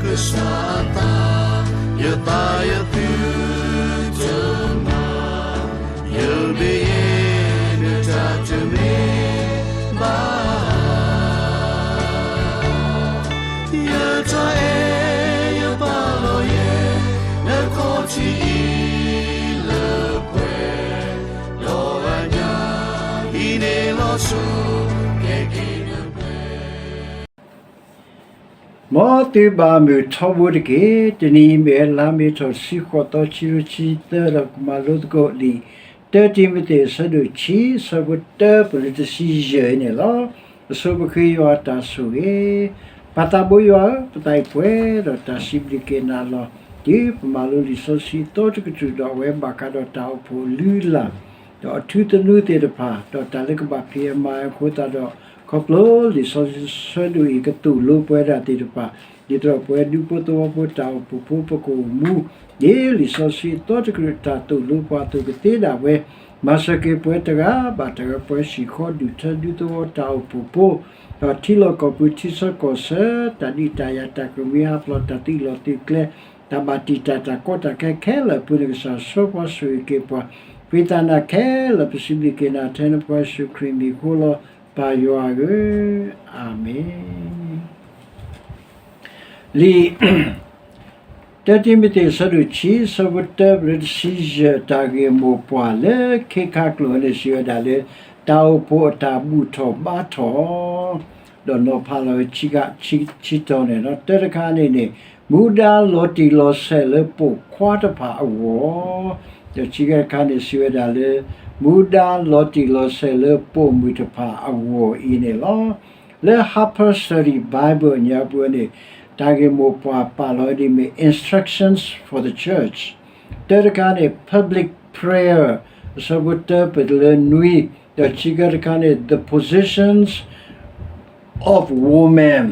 ကစၢ်အသး, ယသးယသုတမၤ, ယမ့ၢ်ယဲ နတၢ်တမ့ၢ်ဘၣ်. ယတၢ်အဲၣ်ယပာ်လီၤယဲ နခီၣ်ထံးအံၤလၢပှဲၤ, ဒီးအညၣ်အံၤန့ၣ်လီၤဆီ ကဲက့ၤနပှဲၤ မ်သုဘၣ်မုာ်ထီဘိတက့ၢ်. တနံၤအံၤမ့ၢ်ဝဲလါမ့ၤထီၣ်တဆံဃိးသီ ခံကထိခံဆံသၢ ဒီးကမၤလိသကိးလံာ် တၢတံၤမသ့း အဆၢဒိၣ်ခံ အဆၢဖိတၢပလၢတဆံယဲၢ်အံၤန့ၣ်လီၤ. အဆိပဃ့ယွၤအတၢ်ဆိၣ်ဂ့ၤ, ပၢ်သးဘိယွၤဧၢ, ပသးအံၤပှဲၤဒီးတၢ်စံးဘျုးက့ၤနၤလီၤ. တုၤပမၤလိလံာ်စီဆှံသီတကတြူၢ်ဒီး အဝဲဘၣ်ဃးဒီးတၢ်အိၣ်ဖှိၣ်လုၢ်လၢ် ဒီးအထူသနူသ့ၣ်တဖၣ် ဒီးတၢ်လၢကဘၣ်ဖံးအမၤအဃိသတးဒီး ခီဖျိလံာ်စီဆှံဆၢဒိၣ်အံၤကသိၣ်လိပှၤဒၣ်သ့ၣ်တဖၣ်, ဒ်သိးပဝဲဒူဖိသဝီဖိတၢ်အိၣ်ဖှိၣ်ဖိ ပကအိၣ်မူ ဒ်လံာ်စီဆှံအသီတကတြူၢ်တၢ်သိၣ်လိပှၤအသိးကသ့ဒၣ်ဝဲ, မၤစၢၤက့ၤပှၤတဂၤဘၣ်တဂၤ ပှၤစံၣ်ဃီဒုၣ်ထၢဒူသဝီတၢ်အိၣ်ဖှိၣ်ဖိ, ဒီးထံလီၢ်ကီၢ်ပူၤထံဆၢကီၢ်ဆၢ တၢ်ဒုးတၢ်ယၤ တၢ်ကမှံဟးဖျိး တၢ်သုးလီၢ်သုးကျဲ တၢ်ဘၣ်တံာ်တာ်တၢ်ကီတၢ်ခဲခဲလၢာ်အပူၤန့ၣ် ကစၢ်ဆိၣ်ဂ့ၤဆိၣ်ဝါဆိၣ်ဂ့ၤက့ၤပှၤ, ပှၤသးနာ်ခဲလၢာ် ပစံးဘျုးက့ၤနၤထဲနဖိယ့ၣ်ၡူးခရံာ်မံၤအဃိလီၤ. ပၢ်ယွၤဧၢ, အၤမ့ၣ်. လံာ် တၢတံၤမသ့း အဆၢဒိၣ်ခံ အဆၢဖိတၢ ပလၢတဆံယဲၢ် တၢ်ဂ့ၢ်မိၢ်ပှၢ်လၢခ့ခါကျိာ်န့ၣ် စံးဝဲဒၣ်လၢ တၢ်အိၣ်ဖှိၣ်အတၢ်ဘူၣ်ထီၣ်ဘါထီၣ် ဒီးနီၤဖးလီၤဝဲဆံ ဆံတီၤန့ၣ်လီၤ. တၢတခါန့ၣ်န့ၣ် မူဒါလီၤတံၢ်လီၤဆဲးလၢပိာ်ခွါတဖၣ်အဂီၢ်, ဒီးခံခါတခါန့ၣ် စံးဝဲဒၣ်လၢ မူဒါလီၤတံၢ်လီၤဆဲးလၢပိာ်မုၣ်တဖၣ်အဂီၢ်အံၤန့ၣ်လီၤ. လၢ Harper's Study Bible ညါပူၤန့ၣ် တၢ်ဂ့ၢ်မိၢ်ပှၢ်ပာ်လီၤဝဲဒ်အမ့ၢ် Instructions for the Church, တၢတခါန့ၣ် Public Prayer အဆၢဖိတၢပတုၤလၢနွံ, ဒီးခံခါတခါန့ၣ် The Positions of Women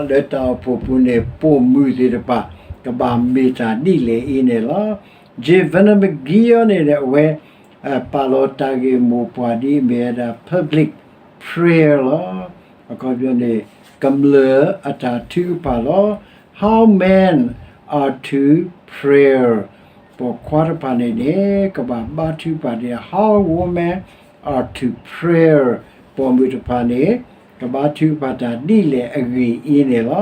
လၢတၢ်အိၣ်ဖှိၣ်ပူၤန့ၣ် ပိာ်မုၣ်သ့ၣ်တဖၣ် ကဘၣ်မ့ၢ်တၢ်ဒ်လဲၣ်အံၤန့ၣ်လီၤ. J Vernon McGee အံၤန့ၣ်န့ၣ် အဝဲ ပာ်လီၤတၢ်ဂ့ၢ်မိၢ်ပှၢ်ဒ်အမ့ၢ်ဝဲဒၣ် Public Prayer လီၤ. အခီပညီန့ၣ် ကမျၢၢ်အတၢ်ထုကဖၣ်လီၤ. How men are to prayer, ပိာ်ခွါတဖၣ်န့ၣ်န့ၣ် ကဘၣ်ဘါထုကဖၣ်န့ၣ် How women are to prayer, ပိာ်မုၣ်တဖၣ်န့ၣ် ကဘါထုကဖၣ်တၢ်ဒ်လဲၣ်အဂ့ၢ်အံၤန့ၣ်လီၤ.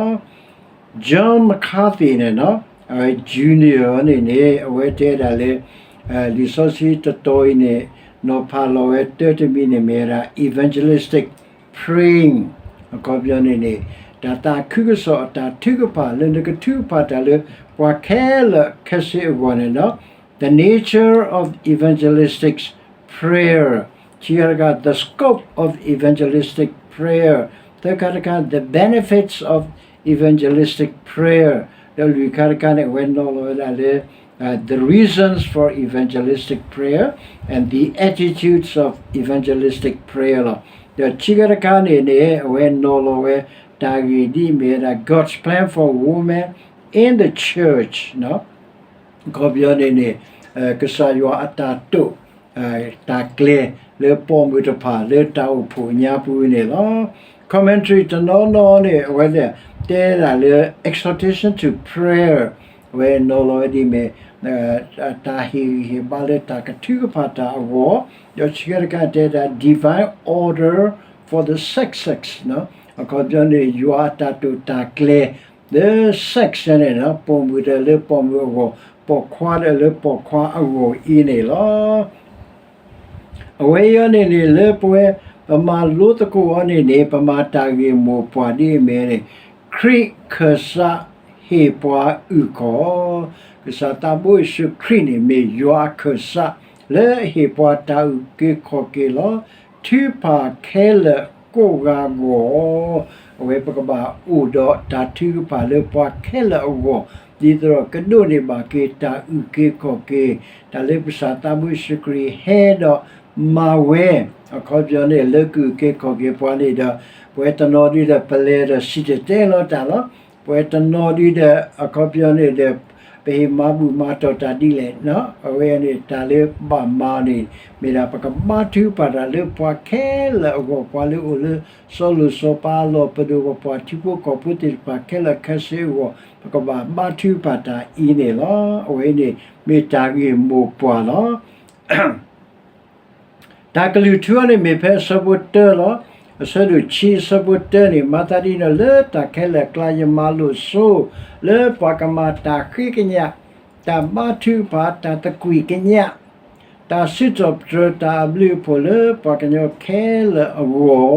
John MacArthur န့ၣ် အဝဲ Junior န့ၣ်န့ၣ် အဝဲတဲဒၣ်လၢ လံာ်စီဆှံတတီၤအံၤန့ၣ် နီၤဖးလီၤဝဲတၢတမံၤန့ၣ်မ့ၢ်ဝဲဒၣ် evangelistic praying, အခီပညီန့ၣ်န့ၣ် တၢ်သးခုကစီၣ်အတၢ်ထုကဖၣ်လၢနကထုကဖၣ်တၢ်လၢပှၤခဲလၢာ်ခဲဆ့အဂီၢ်န့ၣ်ဒီး the nature of evangelistic prayer, ခံခါတခါ the scope of evangelistic prayer, သၢခါတခါ the benefits of evangelistic prayer, ဒီးလွံၢ်ခါတခါန့ၣ် အဝဲနီၤလီၤဝဲဒၣ်လၢ the reasons for evangelistic prayer and the attitudes of evangelistic prayer လီၤ. ဒီးခံခါတခါန့ၣ်န့ၣ် အဝဲနီၤလီၤဝဲတၢ်ဂ့ၢ်ဒ်အမ့ၢ်ဝဲဒၣ် God's plan for women in the church, အခီပညီန့ၣ်န့ၣ် ကစၢ်ယွၤအတၢ်တိာ် တၢ်ကျဲၤလၢပိာ်မုၣ်တဖၣ်လၢတၢ်အိၣ်ဖှိၣ်ညါပူၤန့ၣ်လီၤ. Commentary တနီၤနီၤန့ၣ် အဝဲတဲဒၣ်လၢ exhortation to prayer, အဝဲနီၤလီၤဝဲဒ်အမ့ၢ် တၢ်ဟ့ၣ်ဂံၢ်ဟ့ၣ်ဘါလၢတၢ်ကထုကဖၣ်တၢ်အဂီၢ်, ဒီးခံခါတခါတဲဒၣ် divine order for the sexes, အခီပညီန့ၣ် ယွၤအတၢ်တိာ်တၢ်ကျဲၤလၢ sex န့ၣ် ပိာ်မုၣ်ဒီးလၢပိာ်မုၣ်အဂီၢ်, ပိာ်ခွါဒီးလၢပိာ်ခွါအဂီၢ်အံၤန့ၣ်လီၤ. အဝဲအံၤန့ၣ်န့ၣ် လၢပဝဲ ပမၤလိသကိးအီၤန့ၣ်န့ၣ် ပမၤတၢ်ဂ့ၢ်မိၢ်ပှၢ်ဒ်အမ့ၢ်န့ၣ် ခရံာ်ခၢၣ်စးဟ့ၣ်ပှၤအုၣ်ကီၤ, ကစၢ်သးဘိယ့ၣ်ၡူးခရံာ်န့ၣ် မ့ၢ်ယွၤအခၢၣ်စး လၢအဟ့ၣ်ပှၤတၢ်အုၣ်က့ၤခီၣ်က့ၤလီၤ. ထုကဖၣ်ခဲလၢာ်ကိးဂၤအဂီၢ်, အဝဲပကဘၣ်အိၣ်ဒီးတၢ်ထုကဖၣ်လၢပှၤခဲလၢာ်အဂီၢ်, ဒ်သိးဒီးကဒိးန့ၢ်ဘၣ်က့ၤတၢ်အုၣ်က့ၤခီၣ်က့ၤ, တၢ်လၢကစၢ်သးဘိယ့ၣ်ၡူးခရံာ်ဟဲဒီးမၤဝဲ, အခီပညီန့ၣ် လၢကအုၣ်က့ၤခီၣ်က့ၤပှၤန့ၣ်ဒီး ပဝဲတနီၤဒုဒီး ပလဲၤဒီးစံၣ်တဲၤတဲလီၤတၢ်လီၤ. ပဝဲတနီၤဒုဒီး အခီပညီန့ၣ်ဒီး ပဟ့ၣ်မၤဘူၣ်မၤတီၢ်တၢ်ဒ်လဲၣ်, အဝဲန့ၣ်တၢ်လၢဘၣ်မၤအီၤန့ၣ် မ့ၢ်ဒၣ်ပကဘါထုကဖၣ်တၢ်လၢပှၤခဲလၢာ်အဂီၢ်, ပှၤလၢအိၣ်လၢစီၤလိၣ်စီၤပၤအလီၢ်, ပဒိၣ်ပပှၢ်ထံဖိကီၢ်ဖိသ့ၣ်တဖၣ်ခဲလၢာ်ခဲဆ့အဂီၢ်, ပကဘၣ်ဘါထုကဖၣ်တၢ်အံၤန့ၣ်လီၤ. အဝဲအံၤန့ၣ်မ့ၢ်တၢ်ဂ့ၢ်မိၢ်ပှၢ်လီၤ. တၢ်ကလုၢ်ထူအံၤန့ၣ်မ့ၢ်ဖဲအဆၢဖိတၢလီၤ. အဆၢဒိၣ်ခံအဆၢဖိတၢန့ၣ်, မၤသးဒ်န့ၣ်ဒီး လၢတၢ်ခဲလၢာ်အကျါ ယမၤလိာ်ဆိ လၢပှၤကမၤတၢ်ဃ့ကညး, တၢ်ဘါထုကဖၣ်, တၢ်သကွံာ်ကညး, တၢ်စံးထီၣ်ပတြၢၤတၢ်အဘျုးအဖှိၣ်လၢပှၤကညီခဲလၢာ်အဂီၢ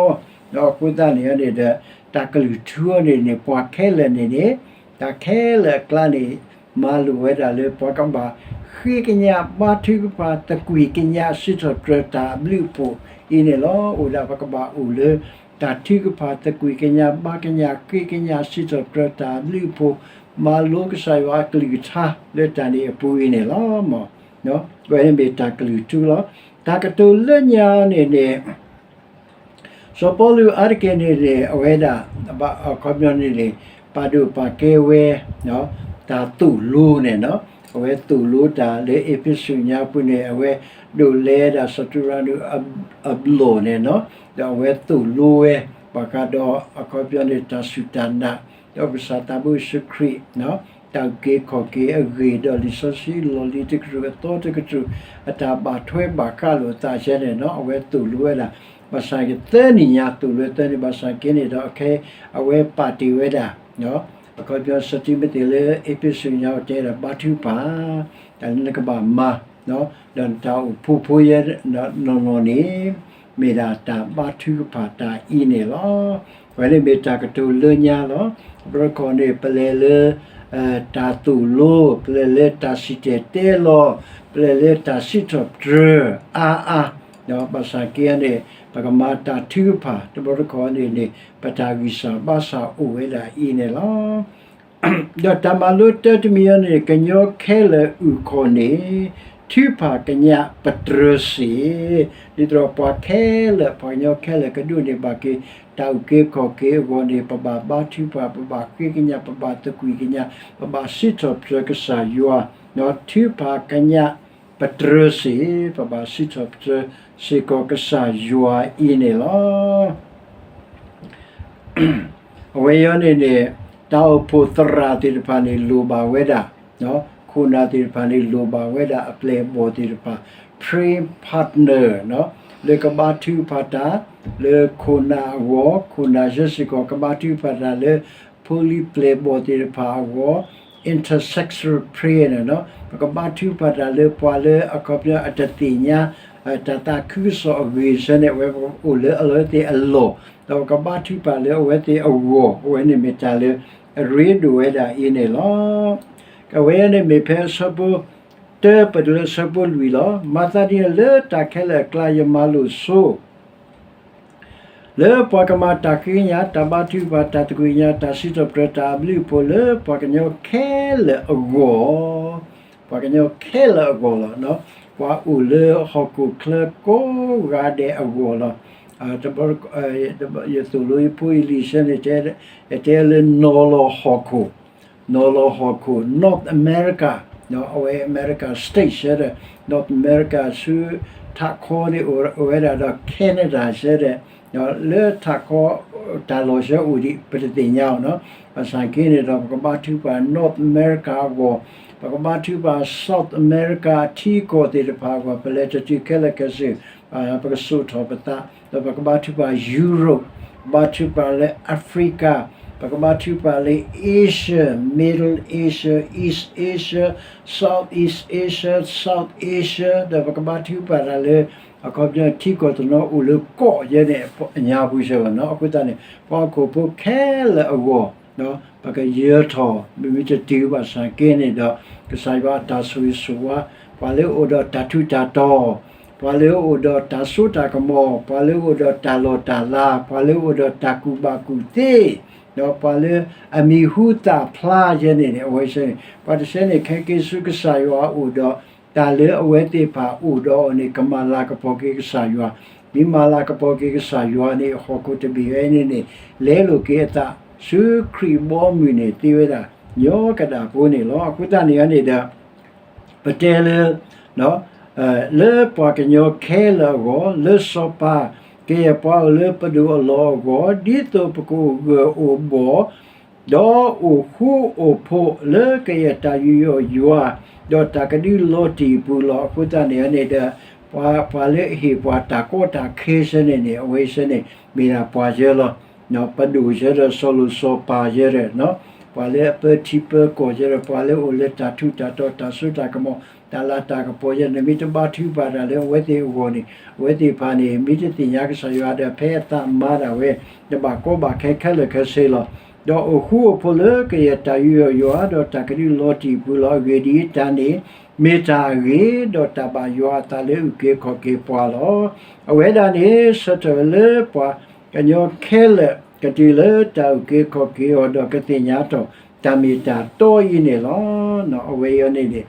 ်, ဒီးအဃိသတးန့ၣ်န့ၣ်ဒီး တၢ်ကလုၢ်ထူအံၤန့ၣ်န့ၣ် ပှၤခဲလၢာ်န့ၣ်န့ၣ်, တၢ်ခဲလၢာ်အကျါန့ၣ် မၤလိာ်ဝဲဒၣ်လၢပှၤကဘၣ်ဃ့ကညး, ဘါထုကဖၣ်, သကွံာ်ကညး, စံးထီၣ်ပတြၢၤတၢ်အဘျုးအဖှိၣ်အံၤန့ၣ်လီၤ. အိၣ်ဒၣ်ပကဘၣ်အိၣ်လၢ တၢ်ထုကဖၣ်, သကွံာ်ကညး, ဘါကညး, ဃ့ကညး, စံးထီၣ်ပတြၢၤတၢ်အဘျုးအဖှိၣ်, မၤလိကစၢ်ယွၤအကလုၢ်ကထါလၢတၢ်န့ၣ်အပူၤအံၤန့ၣ်လီၤ. အဝဲန့ၣ်မ့ၢ်တၢ်ကလုၢ်ထူလီၤ. တၢ်ကတိၤလၢညါန့ၣ်န့ၣ် စီၤပီလူးအါတက့ၢ်န့ၣ်န့ၣ် အဝဲဒၣ် အခီပညီန့ၣ်န့ၣ် ပာ်ဒိၣ်ပာ်ကဲဝဲ တၢ်သိၣ်လိန့ၣ်, အဝဲသိၣ်လိတၢ်လၢအ့းဖ့းစူးညါပူၤန့ၣ် အဝဲဒိးလဲဒၣ်စီၤတရူးန့ၣ်အဘျီၣ်န့ၣ်, ဒီးအဝဲသိၣ်လိဝဲ ဘၣ်ဃးဒီးအခီပညီန့ၣ် တၢ်စူၢ်တၢ်နာ် ဒီးကစၢ်သးဘိယ့ၣ်ၡူးခရံာ် တၢ်အုၣ်က့ၤခီၣ်က့ၤအဂ့ၢ် ဒီးလံာ်စီဆှံလီၢ်လံၤတကတြူၢ်အသီတကတြူၢ် အတၢ်ဘၣ်ထွဲဘၣ်ဃးလိာ်အသးယဲန့ၣ်, အဝဲသိၣ်လိဝဲဒၣ် ဘၣ်ဆၣ်က့ၤသၢနံၣ်ညါ သိၣ်လိသၢနံၣ် ဘၣ်ဆၣ်က့ၤန့ၣ်ဒီး အခဲအံၤ အဝဲပာ်တ့ၢ်ဝဲဒၣ် အခီပညီ စီၤတံၤမသ့းလၢအ့းဖ့းစူးညါအိၣ်တဲဒၣ် ဘါထုကဖၣ် တၢ်လၢနကဘၣ်မၤ ဒီးနတၢ်အိၣ်ဖှိၣ်ဖိယဲနီၢ်နီၢ်န့ၣ် မ့ၢ်ဒၣ်တၢ်ဘါထုကဖၣ်တၢ်အံၤန့ၣ်လီၤ. အဝဲန့ၣ်မ့ၢ်တၢ်ကတိၤလၢညါလီၤ. တဘျီတခီၣ်န့ၣ် ပလဲၤလၢ တၢ်သိၣ်လိ, ပလဲၤလၢတၢ်စံၣ်တဲၤတဲလီၤ, ပလဲၤလၢတၢ်စံးထီၣ်ပတြၢၤအါအါ, ဘၣ်ဆၣ်က့ၤန့ၣ် ပကမၤတၢ်ထုကဖၣ် တဘျီတခီၣ်န့ၣ်န့ၣ် ပတၢ်ဂံၢ်စၢ်ဘါစၢ်အိၣ်ဝဲဒၣ်အံၤန့ၣ်လီၤ. ဒီးတၢ်မၤလိတၢတမံၤအံၤန့ၣ် ကညီခဲလၢာ်အုၣ်ခီၣ်န့ၣ် ထုကဖၣ်ကညးပတြၢၤစ့ၢ်, ဒ်သိးဒီးပှၤခဲလၢာ် ပှၤကညီခဲလၢာ်ကဒိးန့ၢ်ဘၣ်က့ၤ တၢ်အုၣ်က့ၤခီၣ်က့ၤအဂီၢ်န့ၣ် ပဘၣ်ဘါထုကဖၣ်, ပဘၣ်ဃ့ကညး, ပဘၣ်သကွံာ်ကညး, ပဘၣ်စံးထီၣ်ပတြၢၤကစၢ်ယွၤ, ဒီးထုကဖၣ်ကညးပတြၢၤစ့ၢ်, ပဘၣ်စံးထီၣ်ပတြၢၤစ့ၢ်ကီးကစၢ်ယွၤအံၤန့ၣ်လီၤ. အဝဲအံၤန့ၣ်န့ၣ် တၢ်အိၣ်ဖှိၣ်သရၣ်သ့ၣ်တဖၣ်န့ၣ် လိၣ်ဘၣ်ဝဲဒၣ်, ခိၣ်နၢ်သ့ၣ်တဖၣ်န့ၣ် လိၣ်ဘၣ်ဝဲဒၣ်အပျဲၢ်အဘီၣ်သ့ၣ်တဖၣ် prayer partner လၢကဘါထုကဖၣ်တၢ် လၢခိၣ်နၢ်အဂီၢ်, ခိၣ်နၢ်ယဲစ့ၢ်ကီး ကဘါထုကဖၣ်တၢ်လၢ ဖိလံၤပျဲၢ်ဘီၣ်သ့ၣ်တဖၣ်အဂီၢ်, intercessory prayer န့ၣ်, ပကဘါထုကဖၣ်တၢ်လၢပှၤလၢအခီပညီအတသ့ၣ်ညါ တၢ်သးခုကစီၣ်အဂ့ၢ်စ့ၢ်န့ၣ် အဝဲအိၣ်လၢအဝဲသ့ၣ်အလီၢ်, ဒီးပကဘါထုကဖၣ်လၢအဝဲသ့ၣ်အဂီၢ်, အဝဲန့ၣ်မ့ၢ်တၢ်လၢအရ့ဒိၣ်ဝဲဒၣ်အံၤန့ၣ်လီၤ. အဝဲန့ၣ်မ့ၢ်ဖဲအဆၢဖိတၢပတုၤလၢအဆၢဖိလွံၢ်လီၤ. မၤသးဒ်န့ၣ် လၢတၢ်ခဲလၢာ်အကျါ ယမၤလိာ်ဆိ လၢပှၤကမၤတၢ်ဃ့ကညး, တၢ်ဘါထုကဖၣ်, တၢ်သကွံာ်ကညး, တၢ်စံးထီၣ်ပတြၢၤတၢ်အဘျုးအဖှိၣ် လၢပှၤကညီခဲလၢာ်အဂီၢ်, ပှၤကညီခဲလၢာ်အဂီၢ်လီၤ. ပှၤအိၣ်လၢဟီၣ်ခိၣ်ချၢကိးဂၤဒဲးအဂီၢ်လီၤ. ယသိၣ်လိယဖိအံၤလံာ်ဆၢန့ၣ် တဲလၢနီၢ်လီၤဟီၣ်ခိၣ် နီၢ်လီၤဟီၣ်ခိၣ် North America, အဝဲ America States ဆၢဒီး North America ဆူ ထးခီန့ၣ် အိၣ်ဝဲဒၣ်ဒီး Canada ဆၢဒီး လၢထးခီ တၢ်လီၢ်ဆၢအိၣ်ဒံး ပတသ့ၣ်ညါအီၤနီၤ. ဘၣ်ဆၣ်က့န့ၣ်ဒီး ပကဘါထုကဖၣ် North America အဂီၢ်, ပကဘါထုကဖၣ် South America အထံအကီၢ်သ့ၣ်တဖၣ်အဂီၢ်, ပလဲၤတတုၤခဲလၢာ်ခဲဆ့ ပကစိာ်ထီၣ်ပသး, ဒီးပကဘါထုကဖၣ် Europe, ဘါထုကဖၣ်လၢ Africa, ပကဘါထုကဖၣ်လၢ Asia, Middle Asia, East Asia, Southeast Asia, South Asia, ဒီးပကဘါထုကဖၣ်တၢ်လၢ အခီပညီထံကီၢ်တနီၤအိၣ်လၢကီၢ်ယဲန့ၣ် အညါပူၤစ့ၢ်ကီးနီၤ. အဃိသတးန့ၣ် ပှၤဟီၣ်ခိၣ်ဖိခဲလၢာ်အဂီၢ် ပကယၢၤထီၣ် မ့မ့ၢ်တတုၤဘၣ်ဆၣ်က့န့ၣ်ဒီး ကစၢ်ယွၤအတၢ်ဆိၣ်ဂ့ၤဆိၣ်ဝါ, ပှၤလၢအိၣ်ဒီးတၢ်ထူးတၢ်တီၤ, ပှၤလၢအိၣ်ဒီးတၢ်စိတၢ်ကမီၤ, ပှၤလၢအိၣ်ဒီးတၢ်လီၢ်တၢ်လၤ, ပှၤလၢအိၣ်ဒီးတၢ်ကူၣ်ဘၣ်ကူၣ်သ့, ဒီးပှၤလၢအမံၤဟူသၣ်ဖျါယဲန့ၣ်န့ၣ် အဝဲဆၢန့ၣ် ပှၤတဆၢန့ၣ် ခဲက့ၤဆူကစၢ်ယွၤအအိၣ်ဒီး တၢ်လၢအဝဲသ့ၣ်တဖၣ်အိၣ်ဒီးအီၤန့ၣ် ကမၤလၤကပီၤက့ၤကစၢ်ယွၤ, မ့ၢ်မၤလၤကပီၤက့ၤကစၢ်ယွၤန့ၣ် ဟီၣ်ခိၣ်တဘ့ၣ်ဝဲန့ၣ်န့ၣ် လဲလိာ်က့ၤအသး ဆူခရံာ်ဘီအမုၢ်န့ၣ် သ့ဝဲဒၣ် ညီကဒၣ်ဖိန့ၣ်လီၤ. အဃိသတးန့ၣ်န့ၣ်ဒီး ပတဲလၢ လၢပှၤကညီခဲလၢာ်အဂီၢ်, လၢစီၤပၤ ကယဲၢ်ပှၤအိၣ်လၢပဒိၣ်အလီၢ်အဂီၢ်, ဒ်သိးပကအိၣ်ဂၢၢ်အိၣ်ဘှီၣ် ဒီးအိၣ်ဃူအိၣ်ဖိးလၢကယဲၢ်တၢ်ယူးယီၣ်ယွၤ ဒီးတၢ်ကဒုလီၤတံၢ်အပူၤလီၤ. အဃိသတးန့ၣ်န့ၣ်ဒီး ပှၤ ပှၤလၢအဟ့ၣ်ပှၤတၢ်ကီတၢ်ခဲဆၢန့ၣ်န့ၣ် အဝဲဆၢန့ၣ် မ့ၢ်ဒၣ်ပှၤယဲလီၤ. ပဒိၣ်ယဲဒီးစီၤလိၤစီၤပၤယဲဒီး ပှၤလၢအပၢထံပၢကီၢ်ယဲဒီး ပှၤလၢအအိၣ်လၢတၢ်ထူးတၢ်တီၤ တၢ်စိတၢ်ကမီၤ တၢ်လၤတၢ်ကပီၤယဲန့ၣ် မ့ၢ်တဘါထုကဖၣ်တၢ်လၢအဝဲသ့ၣ်အဂီၢ်န့ၣ် အဝဲသ့ၣ်တဖၣ်န့ၣ် မ့ၢ်တသ့ၣ်ညါကစၢ်ယွၤဒီး ဖဲအသးမၤဒၣ်ဝဲ တဘၣ်ကီဘၣ်ခဲခဲလၢာ်ခဲဆ့လီၤ. ဒီးအိၣ်ဃူအိၣ်ဖိးလၢကယဲၢ်တၢ်ယူးယီၣ်ယွၤ ဒီးတၢ်ကဒုလီၤတံၢ်အပူၤလီၤ. အဂ့ၢ်ဒ်အံၤ, တၢ်န့ၣ် မ့ၢ်တၢ်အဂ့ၤ, ဒီးတၢ်ဘၣ်ယွၤအသးလၢအုၣ်က့ၤခီၣ်က့ၤပှၤလီၤ. အဝဲဒၣ်န့ၣ် ဆၢထၢၣ်ဝဲလၢပှၤကညီခဲလၢာ် ကတုၤလၢတၢ်အုၣ်က့ၤခီၣ်က့ၤအီၤ ဒီးကသ့ၣ်ညါတၢ်တၢ်မ့ၢ်တၢ်တီအံၤန့ၣ်လီၤ. အဝဲအံၤန့ၣ်န့ၣ်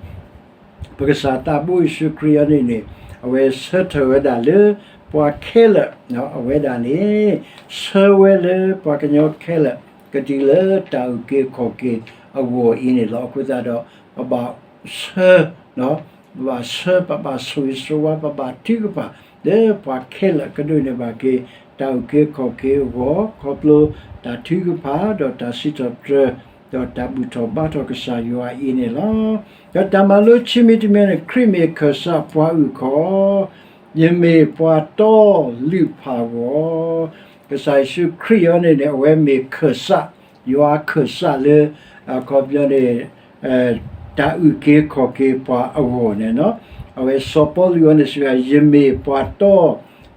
ပကစၢ်သးဘိယ့ၣ်ၡူးခရံာ်အံၤန့ၣ်န့ၣ် အဝဲဆၢထၢၣ်ဝဲဒၣ်လၢပှၤခဲလၢာ် အဝဲဒၣ်န့ၣ် ဆၢဝဲလၢပှၤကညီခဲလၢာ် ကတုၤလၢတၢ်အုၣ်က့ၤခီၣ်က့ၤအဂီၢ်အံၤန့ၣ်လီၤ. အဃိသတးဒီး ပဘၣ်ဆၢ ပဘၣ်ဆၢ ပဘၣ်ဆိၣ်ဂ့ၤဆိၣ်ဝါ ပဘၣ်ထုကဖၣ် လၢပှၤခဲလၢာ်ကဒိးန့ၢ်ဘၣ်က့ၤ တၢ်အုၣ်က့ၤခီၣ်က့ၤအဂီၢ် ခီဖျိတၢ်ထုကဖၣ် ဒီးတၢ်စံးထီၣ်ပတြၢၤ ဒီးတၢ်ဘူၣ်ထီၣ်ဘါထီၣ်ကစၢ်ယွၤအံၤန့ၣ်လီၤ. ဒီးတၢ်မၤလိခံမံၤတမံၤန့ၣ် ခရံာ်မ့ၢ်ခၢၣ်စးပှၤအုၣ်ခီၣ်, ယမ့ၢ်ပှၤတီလုၢ်ဖးဂီၤ ကစၢ်ယ့ၣ်ၡူးခရံာ်အံၤန့ၣ်န့ၣ် အဝဲမ့ၢ်ခၢၣ်စး, ယွၤခၢၣ်စးလၢ အခီပညီန့ၣ် တၢ်အုၣ်က့ၤခီၣ်က့ၤပှၤအဂီၢ်န့ၣ်လီၤ. အဝဲစီၤပီလူးအံၤန့ၣ်စံးဝဲ ယမ့ၢ်ပှၤတီ,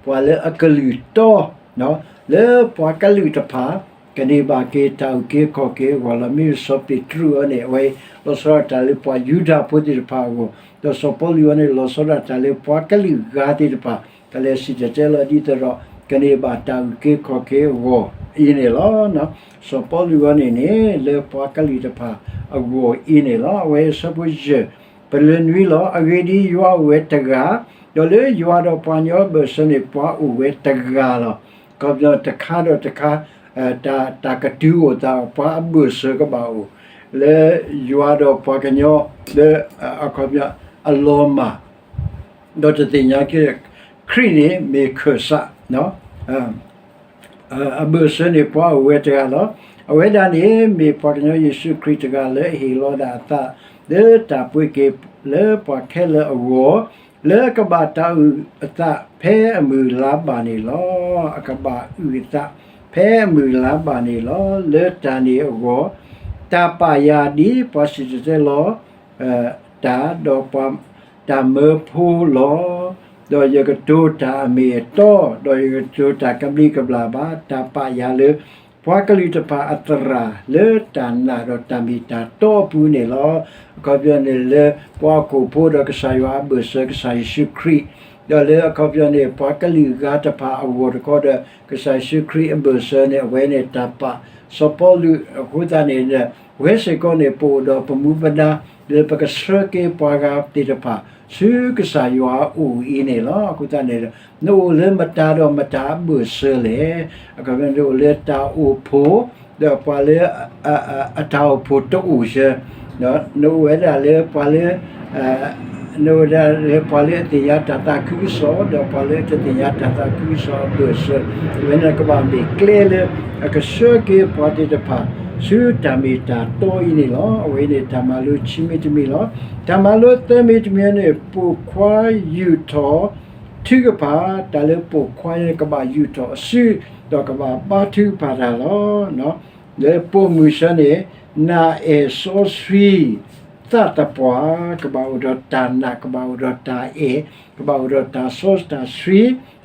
ပှၤလၢအကလုၢ်တီ, လၢပှၤကလုာ်တဖၣ် ကန့ၢ်ဘၣ်က့ၤတၢ်အုၣ်က့ၤခီၣ်က့ၤအဂီၢ်လီၤ. မ့မ့ၢ်စီၤပ့းတရူးအံၤန့ၣ် အဝဲလီၤဆီဒၣ်တၢ်လၢပှၤယူဒၤဖိသ့ၣ်တဖၣ်အဂီၢ်, ဒီးစီၤပီလူးအံၤန့ၣ် လီၤဆီဒၣ်တၢ်လၢပှၤကလုာ်ဂၤသ့ၣ်တဖၣ် ကလဲၤစံၣ်တဲၤတဲလီၤဒ်သိးဒီး ကန့ၢ်ဘၣ်တၢ်အုၣ်က့ၤခီၣ်က့ၤအဂီၢ်အံၤန့ၣ်လီၤ. စီၤပီလူးအံၤန့ၣ်န့ၣ် လၢပှၤကလုာ်တဖၣ်အဂီၢ်အံၤန့ၣ်လီၤ. အဝဲအဆၢဖိယဲၢ် ပလၢနွံလီၤ. အဂ့ၢ်ဒ်အံၤ, ယွၤအိၣ်ဝဲတဂၤ, ဒီးလၢယွၤဒီးပှၤကညီအဘၢၣ်စၢၤန့ၣ် ပှၤအိၣ်ဝဲတဂၤလီၤ. အခီပညီတခါဒီးတခါ တၢ်ကတုၤအိၣ်သး ပှၤအဘၢၣ်စၢၤကဘၣ်အိၣ်, လၢယွၤဒီးပှၤကညီ လၢအခီပညီအလီၤမၢ် ဒီးတသ့ၣ်ညါက့ၤ ခရံာ်န့ၣ်မ့ၢ်ခၢၣ်စး, အဘၢၣ်စၢၤန့ၣ် ပှၤအိၣ်ဝဲတဂၤလီၤ. အဝဲဒၣ်န့ၣ် မ့ၢ်ပှၤကညီယ့ၣ်ၡူးခရံာ်တဂၤလၢအဟ့ၣ်လီၤဒၣ်အသး လၢတၢ်ပှ့ၤက့ၤလၢပှၤခဲလၢာ်အဂီၢ်, လၢအကဘၣ်တၢ်အုၣ်အသးဖဲအမုၢ်လါဘၣ်န့ၣ်လီၤ. အကဘၣ်အုၣ်အသးဖဲအမုၢ်လါဘၣ်န့ၣ်လီၤ. လၢတၢ်န့ၣ်အဂီၢ် တၢ်ပာ်ယၤဒ်ပှၤစံၣ်တဲၤတဲလီၤ တၢ်, ဒီးပှၤတၢ်မၢဖိလီၤ. ဒီးယကတိၤတၢ်အမ့ၢ်အတီ, ဒီးယကတိၤတၢ်ကဘျံးကဘျၣ်ဘၣ်, တၢ်ပာ်ယၤလၢ ပှၤကလုာ်တဖၣ်အသရၣ် လၢတၢ်နာ်ဒီးတၢ်မ့ၢ်တၢ်တီအပူၤန့ၣ်လီၤ. အခီပညီန့ၣ်လၢ ပှၤဟီၣ်ခိၣ်ဖိဒီးကစၢ်ယွၤအဘၢၣ်စၢၤကစၢ်ယ့ၣ်ၡူးခရံာ်, ဒီးလၢအခီပညီန့ၣ် ပှၤကလုာ်ဂၤတဖၣ်အဂီၢ်တခီဒီး ကစၢ်ယ့ၣ်ၡူးခရံာ်အဘၢၣ်စၢၤန့ၣ် အဝဲန့ၣ်တၢ်ပာ် စီၤပီလူးအဃိသတးန့ၣ် ဝဲစ့ၢ်ကီးန့ၣ် ပအိၣ်ဒီးပမူပဒါ လၢပကဆှၢက့ၤပှၤဂၤသ့ၣ်တဖၣ် ဆူကစၢ်ယွၤအအိၣ်အံၤန့ၣ်လီၤ. အဃိသတးန့ၣ် နအိၣ်လၢမတၤဒီးမတၤအဘၢၣ်စၢၤလဲၣ်. အခီပညီ နအိၣ်လၢတၢ်အိၣ်ဖှိၣ် ဒီးပှၤလၢ အတၢ်အိၣ်ဖှိၣ်တအိၣ်စၢၤ, နအိၣ်ဝဲဒၣ်လၢပှၤလၢ နအိၣ်ဝဲဒၣ်လၢပှၤလၢအသ့ၣ်ညါတၢ်သးခုကစီၣ် ဒီးပှၤလၢအတသ့ၣ်ညါတၢ်သးခုကစီၣ်အဘၢၣ်စၢၤ, အဝဲန့ၣ်ကဘၣ်မ့ၢ်ကျဲလၢ အကဆှၢက့ၤပှၤသ့ၣ်တဖၣ် ဆူတၢ်မ့ၢ်တၢ်တီအံၤန့ၣ်လီၤ. အဝဲန့ၣ်တၢ်မၤလိခံမံၤတမံၤလီၤ. တၢ်မၤလိသၢမံၤတမံၤန့ၣ် ပိာ်ခွါယူာ်ထီၣ်ထုကဖၣ်, တၢ်လၢပိာ်ခွါန့ၣ် ကဘၣ်ယူာ်ထီၣ်အစု ဒီးကဘၣ်ဘါထုကဖၣ်တၢ်လီၤ. လၢပိာ်မုၣ်ဆၢန့ၣ် နာ်အဲၣ်စီဆှံ သးသပှၢ်, ကဘၣ်အိၣ်ဒီးတၢ်နာ် ကဘၣ်အိၣ်ဒီးတၢ်အဲၣ် ကဘၣ်အိၣ်ဒီးတၢ်စီတၢ်ဆှံ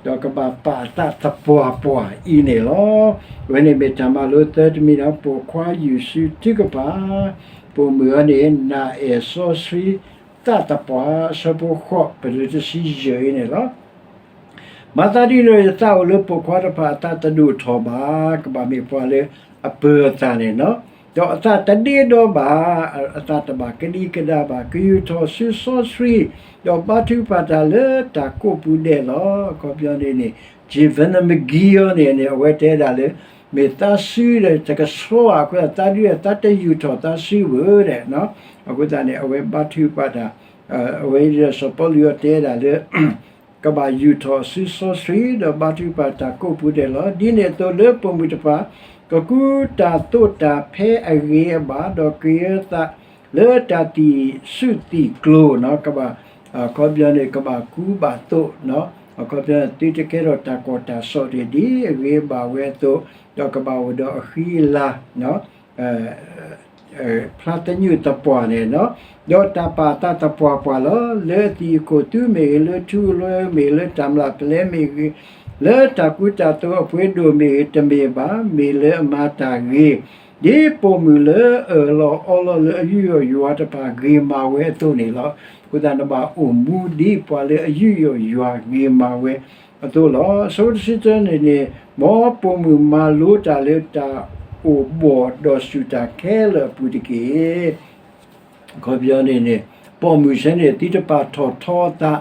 ဒီးကဘၣ်ပာ်အသးသပှၢ်ပှၢ်အံၤန့ၣ်လီၤ. အဝဲန့ၣ်မ့ၢ်တၢ်မၤလိသၢတမံၤဒီး ပိာ်ခွါယူာ်စုထုကဖၣ်, ပိာ်မုၣ်အံၤန့ၣ် နာ်အဲၣ်စီဆှံ သးသပှၢ် အဆၢဖိဃိး ပတုၤတဆံယဲၢ်အံၤန့ၣ်လီၤ. မၤသးဒ်န့ၣ်ဒီး ယသးအိၣ်လၢပိာ်ခွါတဖၣ်အသးတဒိၣ်ထီၣ်ဘၣ်, ကဘၣ်မ့ၢ်ပှၤလၢအပၢၤအသးန့ၣ်လီၤ. ဒီးအသးတဒ့ဒီဘၣ်, အသးတဘၣ်ကဒံကဒါဘၣ်, ကယူာ်ထီၣ်စုစီဆှံ, ဒီးဘါထုကဖၣ်တၢ်လၢတၢ်ကိးပူၤဒဲးလီၤ. အခီပညီန့ၣ်န့ၣ် Jevena McGee အံၤန့ၣ်န့ၣ် အဝဲတဲဒၣ်လၢ မ့ၢ်သးစုဒီးတကဆှီဧါ, အဃိသတးဒုး သးတယူာ်ထီၣ်သးစုဘၣ်ဒီး, အဃိသတးန့ၣ် အဝဲဘါထုကဖၣ်တၢ်, အဝဲဒီးစီၤပီလူးအီၤတဲဒၣ်လၢ ကဘၣ်ယူာ်ထီၣ်စုစီဆှံ ဒီးဘါထုကဖၣ်တၢ်ကိးပူၤဒဲးလီၤ. ဒ်န့ၣ်အသိးလၢပိာ်မုၣ်တဖၣ် ကကူတၢ်သိးတၢ်ဖဲအဂ့ၤအဘၣ် ဒီးကယဲၢ်သးလၢတၢ်သံၣ်ဆူၣ်သံၣ်ကျိၤ, ကဘၣ်, အခီပညီန့ၣ် ကဘၣ်ကူဘၣ်သိး, အခီပညီန့ၣ် သုတကဲထီၣ်တၢ်ကီၢ်တၢ်စီၣ်တ့ၢ် ဒ်အဂ့ၤအဘၣ်ဝဲအသိး, ဒီးကဘၣ်အိၣ်ဒီးအဃံအလၤ ဖျါသညူးသပှၢ်န့ၣ်လီၤ. ဒီးတၢ်ပာ်အသးသပှၢ်ပှၢ်လီၤ. လၢအသံၣ်အခိၣ်သူမ့ၢ်ဂ့ၤ, လၢထူကလွဲမ့ၢ်ဂ့ၤ, လၢတၢ်မျၢ်ပလဲမ့ၢ်ဂ့ၤ, လၢတၢ်ကူတၢ်သိးအပှ့ၤဒိၣ်မ့ၢ်ဂ့ၤ, တမ့ၢ်ဘၣ်, မ့ၢ်လၢအမၤတၢ်ဂ့ၤ, ဒ်ပိာ်မုၣ်လၢအအၢၣ်လီၤအီလီၤလၢအယူးယီၣ်ယွၤတဖၣ်ဂ့ၤမၤဝဲအသိးန့ၣ်လီၤ. အဃိသတး နဘၣ်အိၣ်မူဒ်ပှၤလၢအယူးယီၣ်ယွၤဂ့ၤမၤဝဲအသိးလီၤ. အဆၢဖိတဆံတၢန့ၣ်န့ၣ်, မ်ပိာ်မုၣ်မၤလိတၢ်လၢတၢ်အိၣ်ဘှီၣ်ဒီးစူၢ်တၢ်ခဲလၢာ်အပူၤတက့ၢ်. အခီပညီန့ၣ်န့ၣ်, ပိာ်မုၣ်ဆၢန့ၣ် သုတပာ်ထီၣ်ထီအသး,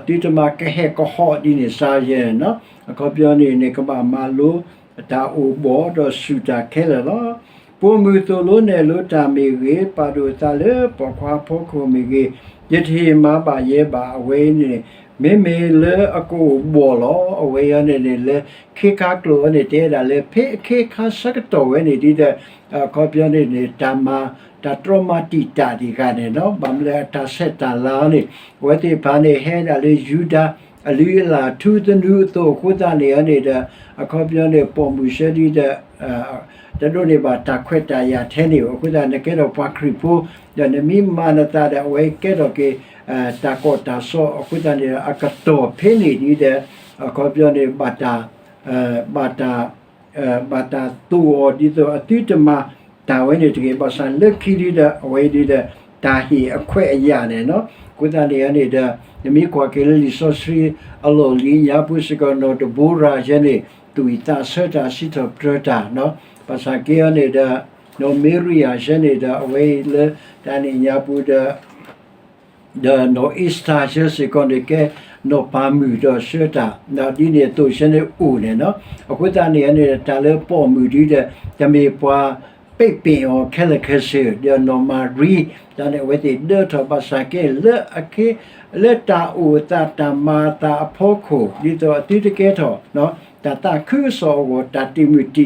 ဒီးသုတမၤကဟဲကဟီၣ်ဒ်န့ၣ်စါယဲၢ်န့ၣ်လီၤ. အခီပညီန့ၣ်န့ၣ် ကဘၣ်မၤလိတၢ်အိၣ်ဘှီၣ်ဒီးစူၢ်တၢ်ခဲလၢာ်လီၤ. ပိာ်မုၣ်သိၣ်လိနဲၣ်လိတၢ်မ့ၢ်ဂ့ၤ, ပာ်ဒိၣ်အသးလၢပိာ်ခွါအဖီခိၣ်မ့ၢ်ဂ့ၤ, ယတဟ့ၣ်မၤဘၣ်ယဲဘၣ်. အဝဲအံၤန့ၣ် မ့မ့ၢ်လၢအကအိၣ်ဘှီၣ်လီၤ. အဝဲအံၤန့ၣ်န့ၣ် လၢခ့ခါကျိာ်အံၤန့ၣ် တဲဒၣ်လၢဖဲအခ့အခါဆၢကတီၢ်ဝဲန့ၣ်ဒီး, အခီပညီန့ၣ်န့ၣ် တၢ်မၤ, တၢ်တြီမၤတံာ်တာ်ဒံးဂၤန့ၣ်လီၤ. ဘၣ်မနုၤလၢအတၢ်ဆဲးတၢ်လၤအံၤန့ၣ် အဝဲသ့ၣ်တဖၣ်န့ၣ် ဟဲဒၣ်လၢယူဒၤအလုၢ်အလၢ်ထူသနူအသိးအဃိသတးန့ၣ်န့ၣ်ဒီး, အခီပညီန့ၣ် ပိာ်မုၣ်ဆၢဒ်ဒီး တဒိးန့ၢ်ဘၣ်တၢ်ခွဲးတၢ်ယာ်ထဲန့ၣ်ဘၣ်. အဃိသတး နကဲထီၣ်ပှၤခရံာ်ဖိ ဒီးနမ့ၢ်မၤနသးဒီး အဝဲကဲထီၣ်က့ၤ တၢ်ကီၢ်တၢ်စီၣ်အဃိသတးန့ၣ်ဒီး အကတီၢ်ဖဲန့ၣ်ဒီး အခီပညီန့ၣ် ဘၣ်တၢ်, ဘၣ်တၢ်, ဘၣ်တၢ်သိၣ်အီၤဒ်သိးအသုတမၤတၢ်ဝဲန့ၣ်တဂ့ၤ. ဘၣ်ဆၣ်လၢခံဒီး အဝဲဒ်ဒီး တၢ်ဟ့ၣ်အခွဲးအယာ်န့ၣ်လီၤ. အဃိသတးန့ၣ်န့ၣ်ဒီး နမ့ၢ်ကွၢ်က့ၤလၢလံာ်စီဆှံအလီၢ်လံၤညါပူၤစ့ၢ်ကီး နီၢ်ဒဘိရၤယဲန့ၣ် သူၣ်ဝံၣ်သးဆၢတၢ် စံးထီၣ်ပတြၢၤတၢ်, ဘၣ်ဆၣ်က့အံၤန့ၣ်ဒီး နီၢ်မံရယၤယဲန့ၣ်ဒီး အဝဲအံၤလၢတၢ်န့ၣ်ညါပူၤဒီး ဒီးနီၢ်အ့ၤစတၢ်ယဲစ့ၢ်ကီးန့ၣ် ကဲနီၢ်ပၤမုၣ်ဒီးဆှၢတၢ်, ဒ်န့ၣ်အသိးယဲန့ၣ်အိၣ်န့ၣ်လီၤ. အဃိသတးန့ၣ်န့ၣ် တၢ်လၢပိာ်မုၣ်ဒ်ဒီး တမ့ၢ်ပှၤပ့ၣ်ပ့ၣ်အီၤခဲလၢာ်ခဲဆ့, ဒီးနီၢ်မၤရံ တၢ်န့ၣ် အဝဲသ့ၣ်ဒၢထီၣ်ဘၣ်ဆၣ်က့ လၢအခ့ လၢတၢ်အိၣ်အသးတၢ်မၤအသးအဖီခိၣ် ဒ်သိးအသုတကဲထီၣ် တၢ်သးခုကစီၣ်အဂီၢ်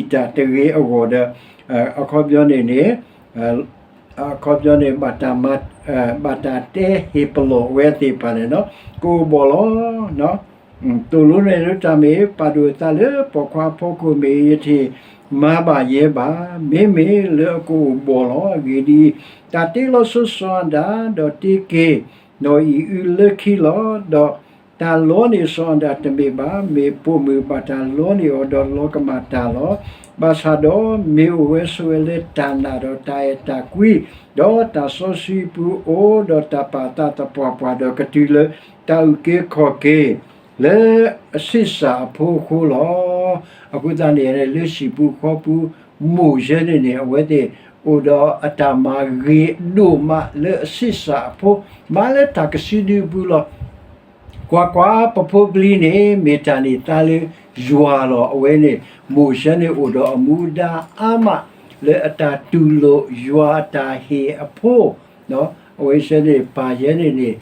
တၢ်တံာ်မုၢ်တံာ်တာ်တဂ့ၤအဂီၢ်ဒီး အခီပညီန့ၣ်န့ၣ် အခီပညီန့ၣ် ဘၣ်တၢ်တဲဟ့ၣ်ပလီၢ်ဝဲသ့ၣ်တဖၣ်န့ၣ်လီၤ. ကအိၣ်ဘှီၣ်လီၤ. သိၣ်လိနဲၣ်လိတၢ်မ့ၢ်ဂ့ၤ, ပာ်ဒိၣ်အသးလၢပိာ်ခွါအဖီခိၣ်မ့ၢ်ဂ့ၤ, ယတဟ့ၣ်မၤဘၣ်ယဲဘၣ်. မ့မ့ၢ်လၢအကအိၣ်ဘှီၣ်လီၤ. အဂ့ၢ်ဒ်အံၤ, တၢ်တ့လီၤဆိစီၤအၤဒၣ်, ဒီးတ့က့ၤနီၢ်အံၤအုလၢခံလီၤ. ဒီးတၢ်လီန့ၢ်စီၤအၤဒၣ်တမ့ၢ်ဘၣ်, မ့ၢ်ပိာ်မုၣ်ဘၣ်တၢ်လီန့ၢ်အီၤဒီးလီၤကမၣ်တၢ်လီၤ. ဘၣ်ဆၣ်ဒီးမ့ၢ်အိၣ်ဝဲဆိးဝဲလၢတၢ်နာ်ဒီးတၢ်အဲၣ်တၢ်ကွံ, ဒီးတၢ်စီဆှံပူၤအိၣ်, ဒီးတၢ်ပာ်အသးသပှၢ်ပှၢ်, ဒီးကတုၤလၢတၢ်အုၣ်က့ၤခီၣ်က့ၤ လၢအဆံးစၢ်အဖိအဃိလီၤ. အဃိသတးန့ၣ် လၢဟံၣ်ပူၤဃီပူၤ မိၢ်ယဲန့ၣ်န့ၣ် အဝဲသ့ၣ်အိၣ်ဒီးအတၢ်မၤဂ့ၤဒိၣ်မးလၢအဆံးစၢ်အဖိ, မၤလၢတၢ်ကစုဒုအပူၤလီၤ. ကွၢ်ကွၢ်, ပဖိပလံၤန့ၣ် မ့ၢ်တၢ်န့ၢ်သါလၢယွၤလီၤ. အဝဲန့ၣ် မိၢ်ယဲန့ၣ်အိၣ်ဒီးအမူဒါအါမး လၢအတၢ်တူၢ်လိာ်ယွၤအတၢ်ဟ့ၣ်အဖိ အဝဲဆဲန့ၣ် ပၢ်ယဲန့ၣ်န့ၣ်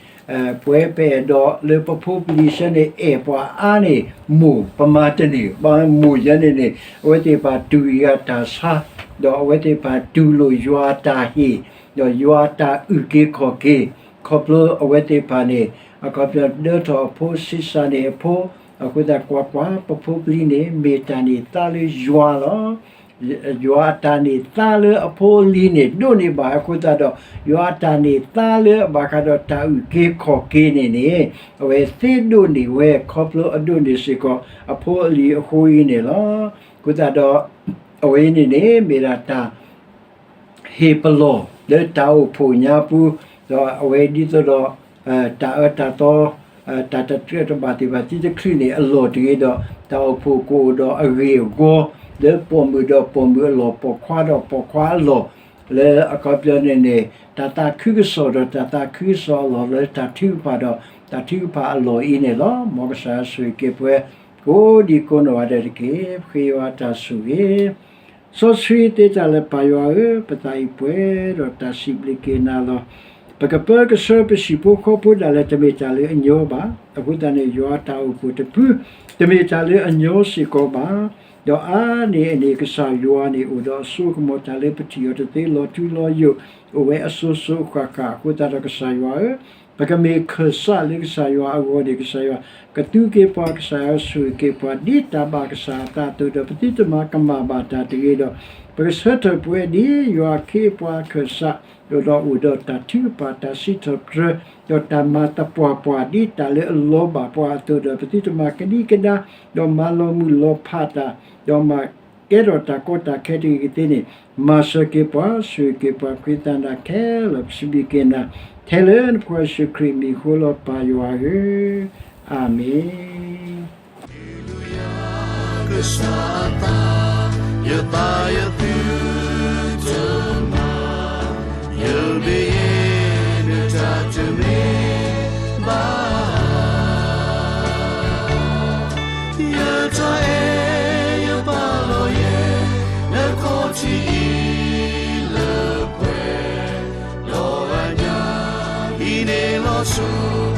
ပဝဲပအဲၣ်ဒိးလၢပဖိပလံၤဆဲန့ၣ် အဲၣ်ပှၤအါန့ၢ်မိၢ် ပမၤတန့ၢ်ဘၣ်. မိၢ်ယဲန့ၣ်န့ၣ် အဝဲသ့ၣ်တဖၣ်တူၢ်အံၤအတၢ်ဆါ, ဒီးအဝဲသ့ၣ်တဖၣ်တူၢ်လိာ်ယွၤအတၢ်ဟ့ၣ်, ဒီးယွၤအတၢ်အုၣ်က့ၤခီၣ်က့ၤ, ခီဖျိအဝဲသ့ၣ်တဖၣ်န့ၣ် အခီပညီဒၢထီၣ်အဖိဆံးစၢ်န့ၢ်အဖိ, အဃိသတးကွၢ်ကွၢ်, ပဖိပလံၤန့ၣ် မ့ၢ်တၢ်န့ၢ်သါလၢယွၤလီၤ. ယွၤအတၢ်န့ၢ်သါလၢအဖိအလံၤန့ၣ် ဒိၣ်န့ၢ်ဘၣ်အဃိသတးဒီး ယွၤအတၢ်န့ၢ်သါလၢအဘၣ်ဃးဒီးတၢ်အုၣ်က့ၤခီၣ်က့ၤန့ၣ်န့ၣ် အဝဲသ့ဒိၣ်န့ၢ်ဝဲ ခီဖျိအဒိၣ်န့ၢ်စ့ၢ်ကီးအဖိအလံၤအဃိအံၤန့ၣ်လီၤ. အဃိသတးဒီး အဝဲအံၤန့ၣ်န့ၣ် မ့ၢ်ဒၣ်တၢ် ဟ့ၣ်ပလီၢ်လၢတၢ်အိၣ်ဖှိၣ်ညါပူၤ, ဒီးအဝဲဒ်သိးဒီး တၢ်အၢတၢ်သီ တၢ်တတြဲၤတဘၣ်သ့ၣ်တဖၣ် တံတချုးန့ၣ်အလီၢ်တဂ့ၤဒီး တၢ်အိၣ်ဖှိၣ်ကအိၣ်ဒီးအဂ့ၢ်အဂီၢ် လၢပိာ်မုၣ်ဒီးပိာ်မုၣ်အလီၢ်, ပိာ်ခွါဒီးပိာ်ခွါအလီၢ်, လၢအခီပညီန့ၣ်န့ၣ် တၢ်သးခုကစီၣ်ဒီးတၢ်သးခုကစီၣ်အလီၢ်, လၢတၢ်ထုကဖၣ်ဒီးတၢ်ထုကဖၣ်အလီၢ်အံၤန့ၣ်လီၤ. မ်ကစၢ်ယွၤဆိၣ်ဂ့ၤက့ၤပှၤ ကိးဒံကိးနီၢ်ဂၤဒဲးတက့ၢ်. ပဃ့ယွၤတၢ်ဆိၣ်ဂ့ၤ စီဆှံသ့တၢ်လၢပၢ်ယွၤဧၢ, ပသးအံၤပှဲၤဒီးတၢ်စံးဘျုးက့ၤနၤလီၤ. ပကပၢကဆှၢပဟံၣ်ဖိဃီဖိဒၣ်လဲာ် တမ့ၢ်တၢ်လၢအညီဘၣ်. အဃိသတးန့ၣ် ယွၤအတၢ်အိၣ်ဖှိၣ်တဖု တမ့ၢ်တၢ်လၢအညီစ့ၢ်ကီးဘၣ်. ဒီးအါန့ၢ်အန့ၣ် ကစၢ်ယွၤန့ၣ် အိၣ်ဒီးအစိကမီၤ တၢ်လၢပထံၣ်အီၤတသ့ လီၤထူလီၤယိာ် အိၣ်ဝဲအစိၤစိၤအဃၣ်ဃၣ်. အဃိသတးဒီး ကစၢ်ယွၤဧၢ, ပကမ့ၢ်ခၢၣ်စးလၢကစၢ်ယွၤအဂီၢ်န့ၣ် ကစၢ်ယွၤကသူက့ၤပှၤ, ကစၢ်ယွၤဆိၣ်ဂ့ၤက့ၤပှၤ ဒ်တၢ်ဘၣ်ကစၢ်အသးအသိးဒီး ပသုတမၤကမၣ်ဘၣ်တၢ်တဂ့ၤဒီး ပကဆၢထၢၣ်ပဝဲဒ်ယွၤအခ့အပှၤအခၢၣ်စး ဒီးအိၣ်ဒီးတၢ်ထုကဖၣ် တၢ်စံးထီၣ်ပတြၢၤ ဒီးတၢ်မၤသပှၢ်ပှၢ် ဒ်တၢ်လၢအလီၤဘၣ်ပှၤအသိးဒီး ပသုတမၤကဒံကဒါ ဒီးမၤလီၤမုၢ်လီၤဖးတၢ် ဒီးမၤကဲထီၣ်တၢ်ကီတၢ်ခဲတဂ့ၤကသ့န့ၣ် မၤစၢၤက့ၤပှၤ ဆိၣ်ဂ့ၤက့ၤပှၤ ဃ့သးနၤခဲလၢာ် ပစံးဘျုးက့ၤနၤ ထဲလၢနဖိခွါယ့ၣ်ၡူးခရံာ်အမံၤအဃိလီၤ ပၢ်ယွၤဧၢ, အၤမ့ၣ်. ကစၢ်အသး ယသးယသုတမၤ, ယမ့ၢ်ယဲ နတၢ်တမ့ၢ်ဘၣ်ဧါ. ယတၢ်အဲၣ်ယပာ်လီၤယဲ နခီၣ်ထံးအံၤလၢပှဲၤ ဒီးအညၣ်အံၤန့ၣ်လီၤဆီ